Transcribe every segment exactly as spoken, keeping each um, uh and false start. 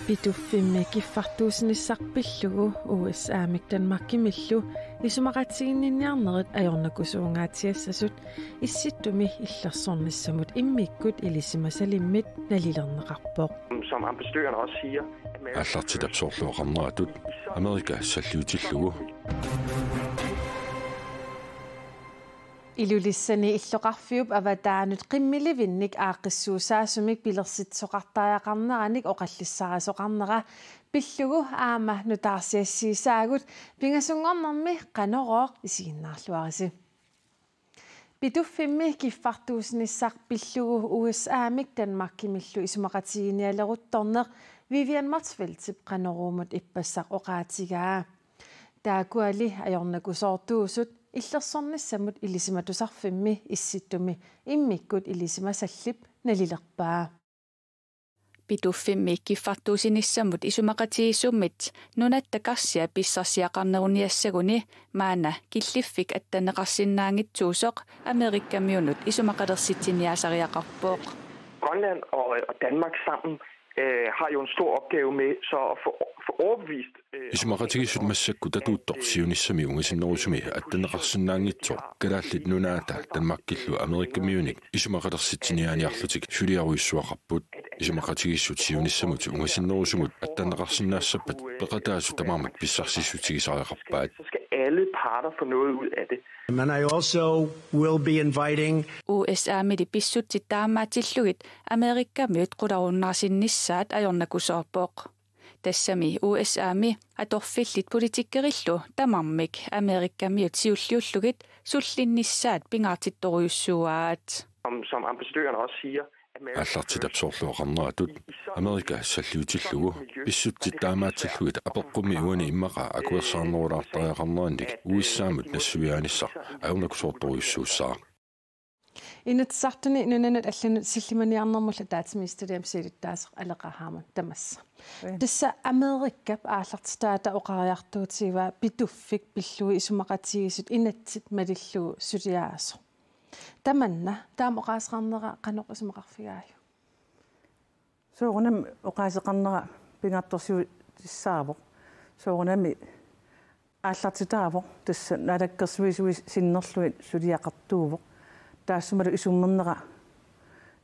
Pituffimmi kiffartuusinissaq pillugu U S A-mik Danmarkimillu isumaqatiginninniarnerit ajornakusuungaatsiassasut Issittumi illersornissamut immikkut ilisimasalimmit nalilerneqarpoq. Som ambassadøren også siger, at Aallartitap soorlu oqarneratut Amerika salliutillugu. Ilulissani illoqarfiup avataanut qimmilivinnik aaqqissuussaasumik pilersitsisoqartariaqarneranik oqallissarisoqarnera pillugu aamma nutaarsiassiisaagut, pingasunngornermi Qanorooq isiginnaarluarisi. Pituffimmi kiffartuusinissaq pillugu U S A-mik Danmarkimillu isumaqatigiinnialeruttorneq Vivian Motzfeldtip Qanoruumut ippassaq oqaatigaa. Taakkuali ajornakusoortuusut illersornissamut ilisimatusarfimmi Issittumi immikkut ilisimasallip nalilerpaa. Pituffimmi kiffartuusinissamut isumaqatigiissummit nunatta karsia pissarsiaqarneruniassaguni maanna killiffik attanneqarsinnaanngitsuusoq Amerikamiunut isumaqalersitsiniaasariaqarpoq. Grønland og, og Danmark sammen øh, har jo en stor opgave med så at få, få overbevist øh, Isumaqatigiissut massakkut atuuttoq siunissami ungasinnerusumi attanneqarsinnaanngitsoq Kalaallit Nunaata Danmarkillu Amerikamiunik isumaqalersitsiniaaniarlutik suliarujussuaqarput. Isumaqatigiissut siunissamut ungasinnerusumut attanneqarsinnaassappat peqataasut tamarmik pissarsissutigisariaqarpaat. Så skal alle parter få noget ud af det. And I also will be inviting U S A-mili pissutsit taamaatsillugit Amerikamiut qularunnaarsinnissaat ajornakusoorpoq. Tassami U S A-mi atorfillit politikerillu tamarmik Amerikamiut siulliullugit sullinnissaat pingaartittorujussuaat. Som, som ambassadøren også siger, at man Aallartitap soorlu oqarneratut Amerika salliutillugu pissutsit taamaatsillugit apeqqummi uani immaqa akuersaarnerulaartariaqarnerannik U S A-mut nassuiaanissaq ajornakusoortorujussuussaaq. Inatsisartuni nunanut allanut sillimaniarnermullu ataatsimiititaliami siulittaasoq Aleqa Hammond tamassa. Oi. Tassa Amerikap aallartitaata oqariartuutigivaa Pituffik pillugu isumaqatigiissut inatsit malillugu suliaasoq. Tamanna taama oqaaseqarnera qanoq isumaqarfigaajuk? Soorunami oqaaseqarnera pingaartorsiutissaavoq. Soorunami aallartitaavoq, tassa naalakkersuisui sinnerlugit suliaqartuuvoq. Taassumalu isummernera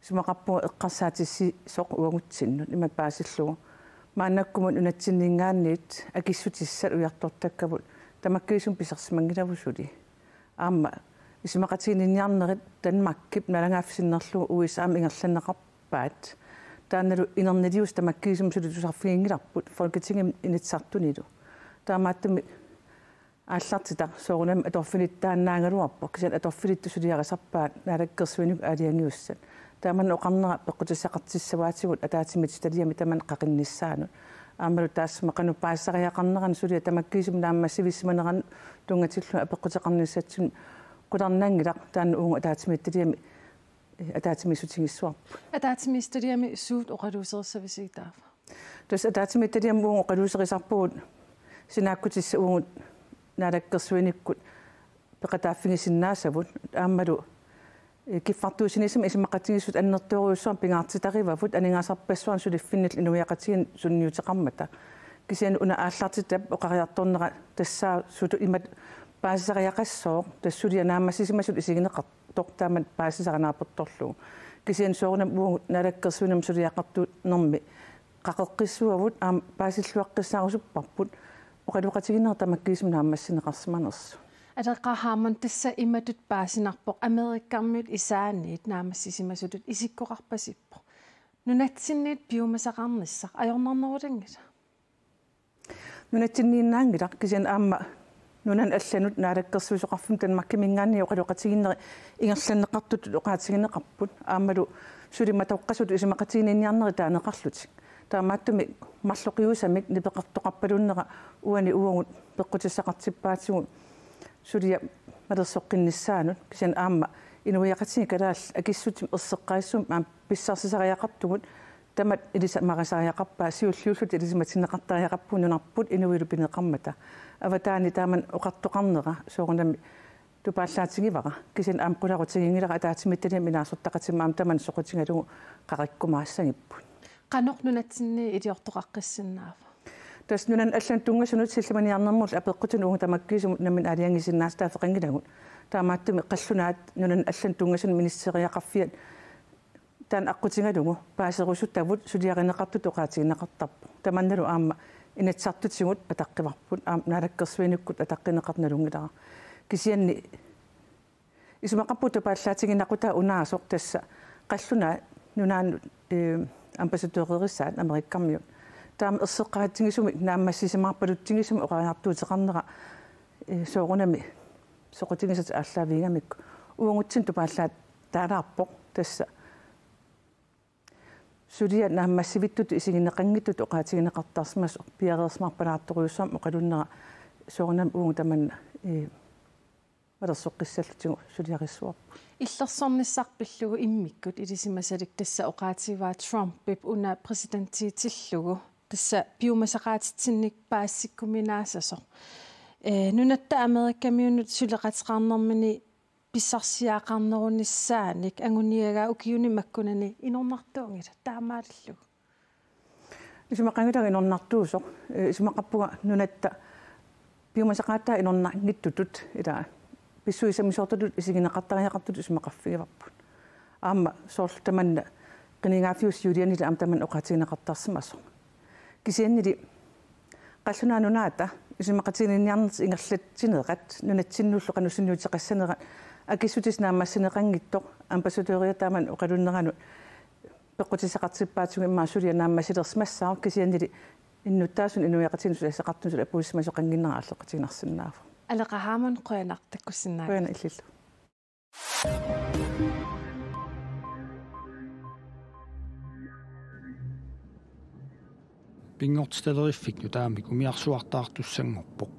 isumaqarpunga eqqarsaatissiisoq uagutsinnut imatut paasillugu. Maannakkumut nunatsinninngaanniit akissutissat ujartortakkavut tamakkiisumik pisarsimanngilavut suli. Aamma isumaqatiginninniarnerit Danmarkip naalagaaffik sinnerlugu U S A-mut ingerlanneqarpaat. Taannalu inerniliusoq tamakkiisumik suli tusarfiginngilarput Folketingimi Inatsisartunilu. Taamaattumik aallartitaq soorunami atorfilittuinnaagaluarpoq, kisianni atorfilittut suliarisarpaat naalakkersuinikkut aalajangiussat. Tamanna oqarnera peqqutissaqartissavaatigut ataatsimiititaliami tamanna qaqinnissaanut. Aammalu taassuma qanoq paasisariaqarnerani suliaq tamakkiisumik naammassivissimanerannut tunngatillugu apeqquteqarnissatsinnut qularnanngilaq, taanna uagut ataatsimiititaliami, eh, ataatsimiissutigissavarput. Ataatsimiititaliami suut oqaluuserissavisiuk taava? Tassa ataatsimiititaliami uagut oqaluuserisarpugut sinaakkutissat uagut naalakkersuinikkut peqataaffigisinnaasavut, aammalu, eh, kiffartuussinissamut isumaqatigiissut annertoorujussuarmik pingaartitarivavut aningaasarpassuarnik suliffinnillu inuiaqatigiinnut sunniuteqarmata. Kisianni una aallartitap oqariartornera tassaasutut imatut paasisariaqassooq, tassa suliaq naammassisimasutut isigineqartoq taamatut paasisariaq naapertorlugu. Kisianni soorunami uagut naalakkersuinermi suliaqartuunermi qaqeqqissuagut aamma paasilluaqqissaarusupparput oqaloqatigiinnerat tamakkiisumik naammassineqarsimanersoq. Aleqa Hammond, tassa imatut paasinarpoq Amerikamiut isaanniit naammassisimasutut isikkoqarpasippoq. Nunatsinniit piumasaqarnissaq ajornarnerulinngila? Nunatsinniinnaanngilaq, kisianni aamma nunanut allanut naalakkersuisoqarfimmut Danmarkiminngaanniit oqaloqatigiinnerit ingerlanneqartutut oqaatigineqarput, aammalu suli matoqqasutut isumaqatiginninniarnerit taaneqarlutik. Taamaattumik marloqiusamik nipeqartoqarpalunnera uani uagut peqqutissaqartippaatigut suliaq malersoqqinnissaanut, kisianni aamma inuiaqatigiit kalaallit akissutsip erseqqaissumik aamma pissarsisariaqartugut, tamat ilisimarisariaqarpaat, siulliullutik ilisimatinneqartariaqarpugut nunarput inuilu pineqarmata. Avataani taamani oqartoqarnera soorunami tupaallaatigivara, kisianni aamma qularutiginngilara ataatsimiititaliami ilaasortaqatima aamma tamanna soqutigalugu qaqikkumaassagipput. Qanoq nunatsinni iliortoqaqqissinnaava? Tassa nunanut allanut tunngasunut sillimaniarnermullu apeqqutinut uunga tamakkiisumut nammineq aalajangiisinnaasut taaffeqanngilagut. Taamaattumik qallunaat nunanut allanut tunngasunut ministeriaqarfiat taanna aqqutigalugu paaserusutavut suliarineqartutut oqaatigineqartarpoq. Tamannalu aamma Inatsisartutigut ataqqivarput, aamma naalakkersuinikkut ataqqineqartoq nalunngilara. Kisianni isumaqarpunga tupaallaatigineqartartoq unaasoq tassa qallunaat nunaannut, eh, ambassadørerissaat Amerikkarmiut. Taama erseqqaritsigisumik naammassisimaarpalutsigisumik oqariartuuteqarnera, eh, soorunami soqutigisatik aallaavigamikku. Uagutsinnut tupaallaat taalaarpoq tassa suliat naammassivittutut isigineqanngitsutut oqaatigineqartarsimasoq piareersimaarpalaartorujussuarmik oqalunnera soorunami uagut tamanna, eh, malersoqqissallutigu suliarissuarput. Illersornissaq pillugu immikkut ilisimasalik tassa oqaatigivaa Trumpip una præsidentiitillugu tassa piumasaqaatitsinnik paasisikkuminaassasoq. Eh, nunatta Amerikamiunut suleqateqarnermini pissarsiaqarnerunissaanik anguniagaa ukiuni makkunani inornartuunngilaq taamaalillugu. Isumaqanngilanga inornartuusoq, eh, isumaqarpunga nunatta piumasaqaataat inornanngitsutut ila pissusissamisoortutut isigineqartariaqartutut isumaqarfigivarput. Aamma soorlu tamanna qinigaaffiup siulianili aamma tamanna oqaatigineqartarsimasoq. Kisiannili qallunaat nunaata isumaqatiginninniarnertik ingerlatsinerat nunatsinnullu qanoq sunniuteqassanerat akissutissat naammassineqanngitsoq ambassadøria taamani oqalunneranut peqqutissaqartippaatigut immaqa suliaq naammassilersimassaaq kisiannili innuttaasunut inuiaqatigiinnut suliassaqartunut suli apuussimasoqannginnera aalleqatiginarsinnaavoq. Aleqa Hammond, qujanaq takkussinnaagavit. Qujanaq illillu. Pinngortitaleriffik nutaamik umiarsuartaartussanngorpoq.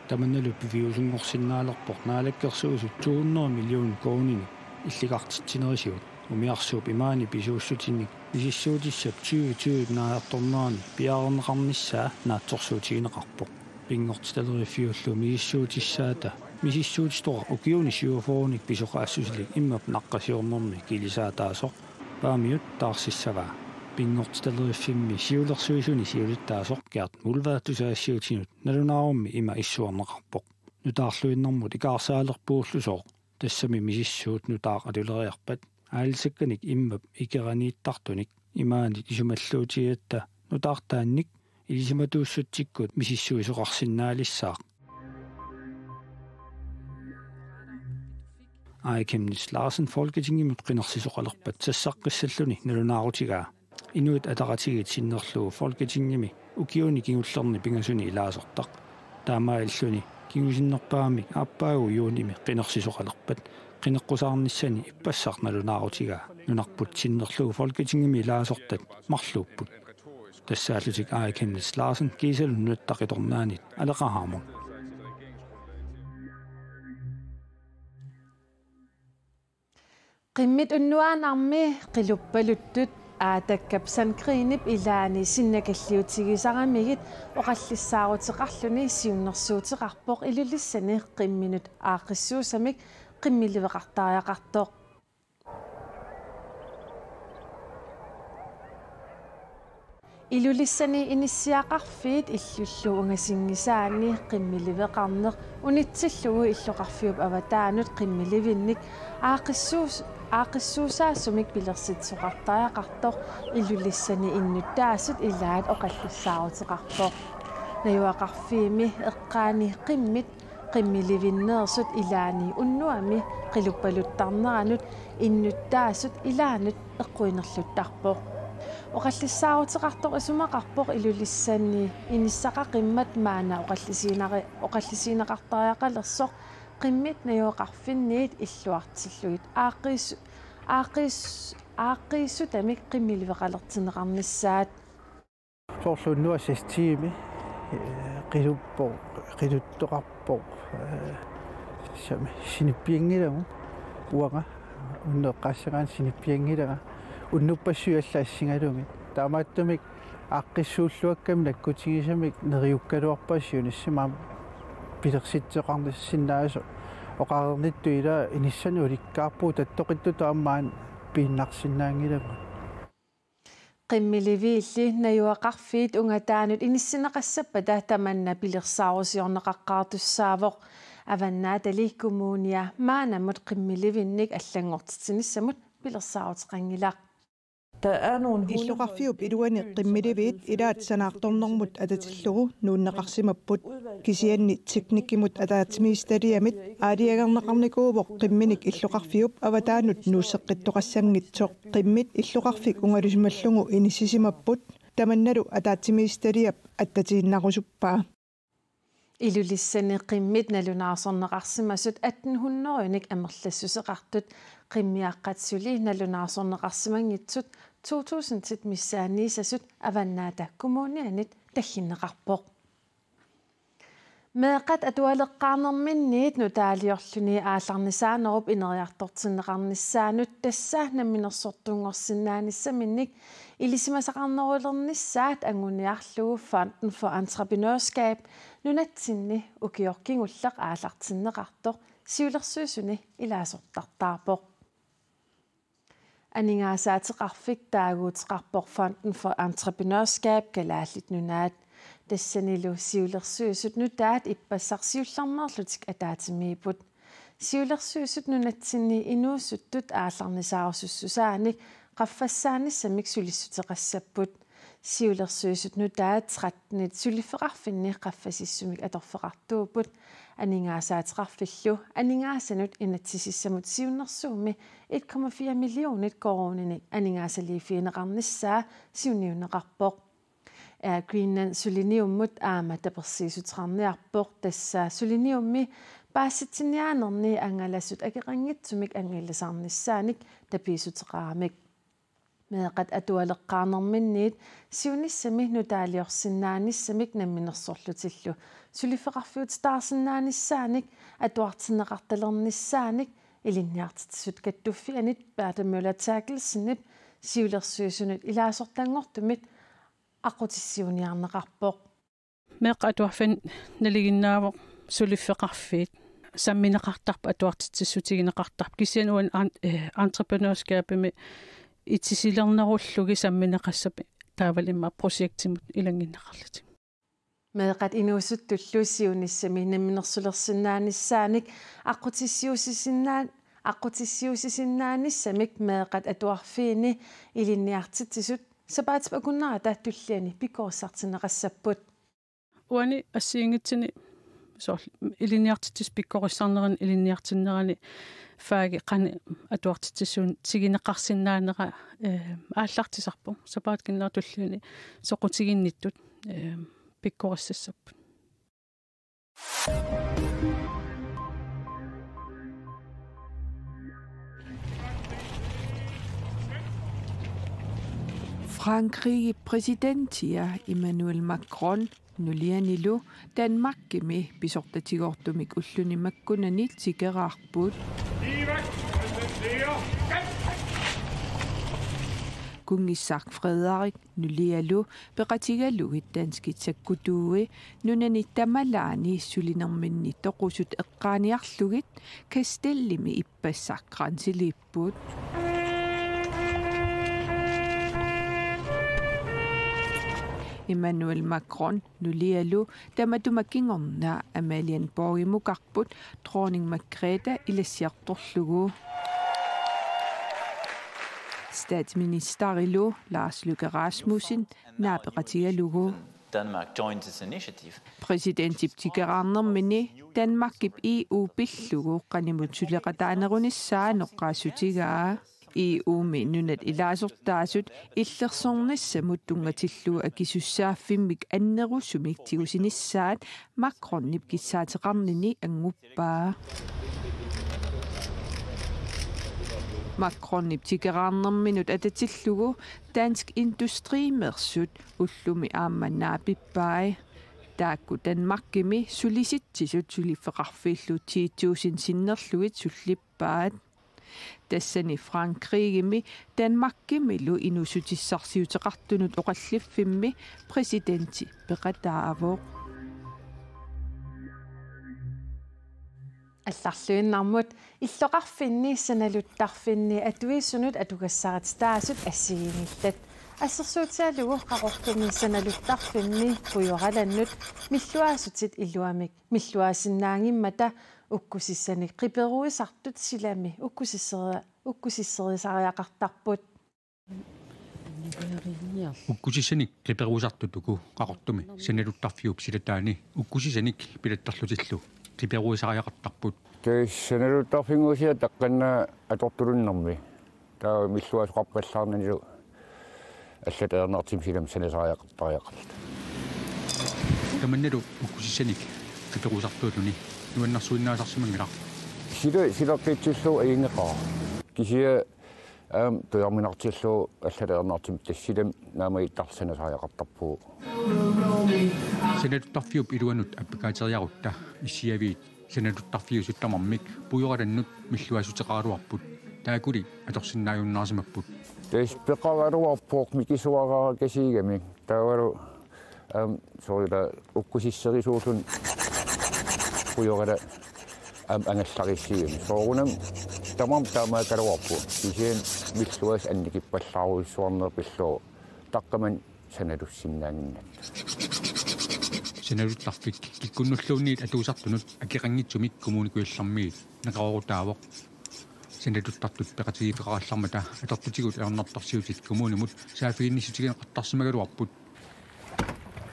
Tamannalu piviusunngorsinnaalerpoq Naalakkersuisut to hundrede millioner koruuninik illikartitsinerisigut. Umiarsuup imaani pisuussutinnik misissuutissap tyve tyve naajartornerani piareerneqarnissaa naatsorsuutigineqarpoq. Pinngortitaleriffiullu misissuutissaata misissuutitoqaq ukiuni syvogfyrrenik pisoqaassusilik immap naqqasiornermi kilisaataasoq Paamiut taarsissavaa. Pinngortitaleriffimmi siulersuisuni siulittaasoq Gert Mullvad tusagassiutinut nalunaarummi ima issuerneqarpoq: Nutaarluinnarmut ikaarsaalerpuullusooq, tassami misissuut nutaaq atuleriarpat aalisakkanik immap ikeraniittartunik imaanit isumalluutigigatta nutaartaannik ilisimatuussutsikkut misissuisoqarsinnaalissaaq. Aaja Chemnitz Larsen Folketingimut qinersisoqalerpat sassaqqissalluni nalunaarutigaa. Inuit Ataqatigiit sinnerlugu Folketingimi ukiuni kingullerni pingasuni ilaasortaq. Taamaalilluni kingusinnerpaamik aappaagu juunimi qinersisoqalerpat qineqqusaarnissani ippassaq nalunaarutigaa. Nunarput sinnerlugu Folketingimi ilaasortat marluupput. Tassaallutik Aaja Chemnitz Larsen kiisalu Nunatta Qitornaanit Aleqa Hammond. Qimmit unnuaannarmi qiluppaluttut Aatakkap Sandgreenip ilaani sinnakalliutigisaramigit oqallissaaruteqarluni siunnersuuteqarpoq Ilulissani qimminut aaqqissuussamik qimmiliveqartariaqartoq. Ilulissani inissiaqarfiit illullu ungasinngisaanni qimmiliveqarneq unitsillugu illoqarfiup avataanut qimmilivinnik aaqqissuus-, aaqqissuussaasumik pilersitsisoqartariaqartoq Ilulissani innuttaasut ilaat oqallissaaruteqarpoq. Najugaqarfiimi eqqaani qimmit qimmilivinneersut ilaanni unnuami qiluppaluttarneranut innuttaasut ilaannut eqquinerluttarpoq. Oqallissaaruteqartoq isumaqarpoq Ilulissani inissaqaqimmat maanna oqallisiinare-, oqallisiineqartariaqalersoq qimmit najugaqarfinniit illuartillugit aaqqiis-, aaqqiis-, aaqqiissutamik qimmiliveqalertinneqarnissaat. Soorlu unnuaq seks tiimi, eh, qiluppoq, qiluttoqarpoq, eh, sami, sinippianngilagut, uanga unnuap eqqaassagaanni sinippianngilanga, unnuppassuit allat assigalugit. Taamaattumik aaqqissuulluakkami nakkutigisamik neriukkaluarpaa siunissami aamma pilersitsisoqarsinnaasoq, oqareernittut ila inissanik ulikkaarpugut, tattoqittutut aamma maani piinnarsinnaanngilagut. Qimmiliviilli najugaqarfiit ungataanut inissinneqassappata tamanna pilersaarusiorneqaqqaartussaavoq. Avannaatali Kommunia maannamut qimmilivinnik allanngortitsinissamut pilersaaruteqanngilaq. Illoqarfiup iluani qimmiliviit ilaat sanaartornermut atatillugu nuunneqarsimapput. Kisianni teknikkimut ataatsimiititaliamit aalajangerneqarnikuuvoq qimminik illoqarfiup avataanut nuusseqqittoqassanngitsoq. Qimmit illoqarfik ungalusimallugu inissisimapput, tamannalu ataatsimiititaliap attatiinnarusuppaa. Ilulissani qimmit nalunaarsorneqarsimasut atten hundredenik amerlassuseqartut, qimmiaqqat suli nalunaarsorneqarsimanngitsut to tusindit missaanniissasut Avannaata Kommunianit tagginneqarpoq. Meeqqat atualeqqaarnerminniit nutaaliorluni aallarnisaanerup ineriartortinneqarnissaanut, tassa namminersortunngorsinnaanissaminnik ilisimasaqarnerulernissaat anguniarlugu Fonden for Entreprenørskab nunatsinni ukioq kingulleq aallartinneqartoq siulersuisuni ilaasortartaarpoq. Aningaasaateqarfik taaguuteqarpoq Fonden for Entreprenørskab Kalaallit Nunaat. Tassanilu siulersuisut nutaat ippassaq siullermeerlutik ataatsimiipput. Siulersuisut nunatsinni inuusuttut aallarnisaarusussusaannik qaffassaanissamik sulissuteqassapput. Siulersuisut nutaat trettenit suliffeqarfinni qaffasissumik atorfeqartuupput. Aningaasaateqarfillu aningaasanut inatsisissamut siunnersuummi et komma fire millionit koruuninik aningaasaliiffigineqarnissaa siunniunneqarpoq. Air Greenland suliniummut aamma tapersiissuteqarniarpoq, tassa suliniummi paasitsiniaanerni angalasut akeqanngitsumik angalasarnissaanik tapiissuteqaramik. Meeqqat atualeqqaarnerminniit siunissami nutaaliorsinnaanissamik namminersorlutillu suliffeqarfiutitaarsinnaanissaannik atuartinneqartalernissaanik ilinniartitsisut kattuffianit Bertha Møller Terkelsenip siulersuisunut ilaasortanngortumit aqqutissiuunniarneqarpoq. Meeqqat atuarfianni nalinginnaavoq suliffeqarfiit sammineqartarput, atuartitsissutigineqartarput. Kisianni uani an-, eh, entreprenørskabimi itisilernerullugit sammineqassappat taavalu immaqa projektimut ilanngunneqarlutik. Meeqqat inuusuttullu siunissami namminersulersinnaanissaannik aqqutissiuussisinnaa-, aqqutissiuussisinnaanissamik meeqqat atuarfiini ilinniartitsisut sapaatip akunnerata tulliani pikkorissartinneqassapput. Uani assigiinngitsuni soorlu ilinniartitsisut pikkorissarnerani ilinniartinnerani fagit qanoq atuartitsissuunneqarsinnaanera, eh, aallartisarpoq. Sapaatip akunnerata tulliani soqutiginnittut, eh, pikkorissassapput. Frankrigip præsidentia Emmanuel Macron nulianilu Danmarkimi pisortatigoortumik ulluni makkunani tikeraarput. Kunngissaq Frederik nulialu peqatigalugit danskit sakkutuui nunani tamalaani sulinerminni toqusut eqqaaniarlugit Kastellimi ippassaq grænseliipput. Emmanuel Macron nulialu tamatuma kingorna Amalienborgimukarput Dronning Margrethe ilassiartorlugu. Statsministerilu Lars Løkke Rasmussen naapeqatigalugu. Denmark joined this initiative. Præsidentip tikeraarnermini Danmarkip E U pillugu qanimut suleqataanerunissaa noqqaassutigaa. E U-mi nunat ilaasortaasut illersornissamut tunngatillugu akisussaaffimmik annerusumik tigusinissaat Macronip kissaateqarnini anguppaa. Macronip tikeraarnerminut atatillugu Dansk Industrimeersut ullumi aamma naapippai. Taakku Danmarkimi sulisitsisut suliffeqarfiillu ti tusind sinnerlugit sullippaat. Tassani Frankrigimi Danmarkimilu inuussutissarsiuteqartunut oqalliffimmi præsidenti peqataavoq. Allarluinnarmut, illoqarfinni sanaluttarfinni atuisunut atugassarititaasut assigiinngillat. Assersuutigalugu Qaqortumi sanaluttarfinni pujoralannut milluaasutit iluamik milluaasinnaanngimmata ukkusissanik qiperuisartut silami ukkusisseri-, ukkusissirisariaqartarput. Ukkusissanik qiperuisartut uku Qaqortumi sanaluttarfiup silataani ukkusissanik pilattarlutillu qiperuisariaqartarput. Tassa sanaluttarfinnguusiat taqqanna atortulunnermi. Taava milluaasoqarpallaarnanilu allat ajornartumik silami sanasariaqartariaqarput. Tamannalu ukkusissanik qiperuisartuulluni nuannersuinnaasarsimanngilaq. Sila silaqqitsillugu ajunngeqaaq. Kisianni aamma tujorminartillugu allat ajornartumik tassa silami naamagittarlugu sanasariaqartarpugut. Sanaluttarfiup iluanut appakaateriarutta issiaviit sanaluttarfiusut tamarmik pujoralannut milluaassuteqaraluarput, taakkuli atorsinnaajunnaarsimapput. Tassa peqaraluarpoq mikisuaraakasiigamik. Taavalu aamma soorlu ukkusisserisuulluni pujoralaq aamma angallarissigami. Soorunami tamarmik taamaakkaluarput. Kisianni milluaasut annikippallaarujussuarneq pillugu taqqamani sanalussinnaannginnatta. Sanaluttarfik kikkunnulluunniit atuisartunut akeqanngitsumik Kommune Kujallermiit neqeroorutaavoq. Sanaluttartut peqatigiiffeqarallarmata atortutigut ajornartorsiutit kommunimut saaffiginnissutigineqartarsimagaluarput.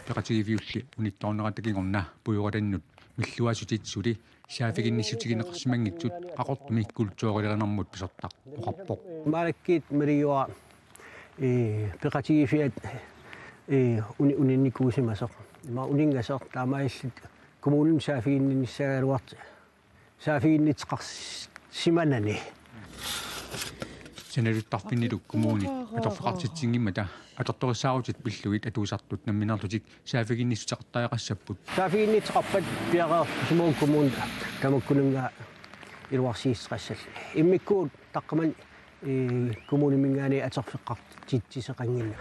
Peqatigiiffiulli unittoornerata kingorna pujoralannut milluaasutit suli saaffiginnissutigineqarsimanngitsut Qaqortumi kulturilerinermut pisortaq oqarpoq. Maannakkut maliua, ee, peqatigiiffiat, ee, uni-, uninnikuusimasoq. Ima uninngasoq taamaalilluta kommunimi saaffiginninnissagaluartoq. Saaffiginnitseqarsimanani. Sanaluttarfinnilu kommuni atorfeqartitsinngimmata atortorissaarutit pillugit atuisartut nammineerlutik saaffiginnissuteqartariaqassapput. Saaffiginnitseqarpat piareersimavoq kommuni tamakkununnga iluarsiissuteqassalluni. Immikkut taqqamani, ee, kommuniminngaanniit atorfeqartitsisoqannginnami.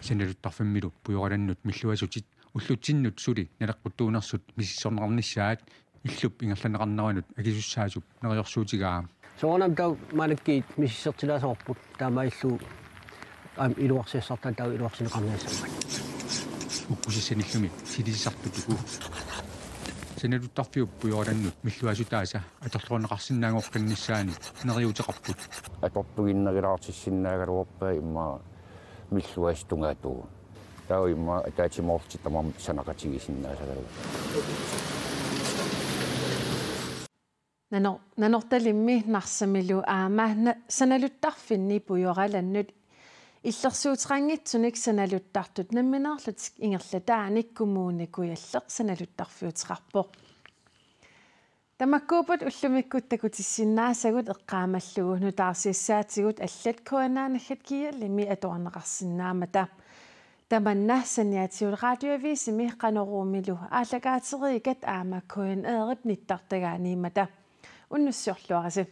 Sanaluttarfimmilu pujoralannut milluaasutit ullutsinnut suli naleqquttuunersut misissorneqarnissaat illup ingerlanneqarneranut akisussaasup neriorsuutigaa. Soorunami taava maannakkut misissortilaasoqarput taamaalilluta aamma iluarsiassartaa taava iluarsineqarnissammat. Ukkusissanillumi silisisartut uku sanaluttarfiup pujoralannut milluaassutaasa atorluarneqarsinnaanngoqqinnissaannik neriuuteqarput. Atortuginnerulaartissinnaagaluarpaa immaqa milluaasut tungaatigut. Taava immaqa ataatsimoorlutik tamarmik sanaqatigisinnaasaraluarput. Nano-, Nanortalimmi Narsamilu aamma na-, sanaluttarfinni pujoralannut illersuuteqanngitsunik sanaluttartut nammineerlutik ingerlataanik Kommune Kujalleq sanaluttarfiuteqarpoq. Tamakkuupput ullumikkut takutissinnaasagut, eqqaamallugu nutaarsiassaatigut allat K N R naggat G L-imi atuarneqarsinnaammata. Tamanna saniatigut Radioavisimi Qanoruumilu aallakaateriikkat aamma K N R-ip nittartagaaniimmata. Unnussiorluarisi.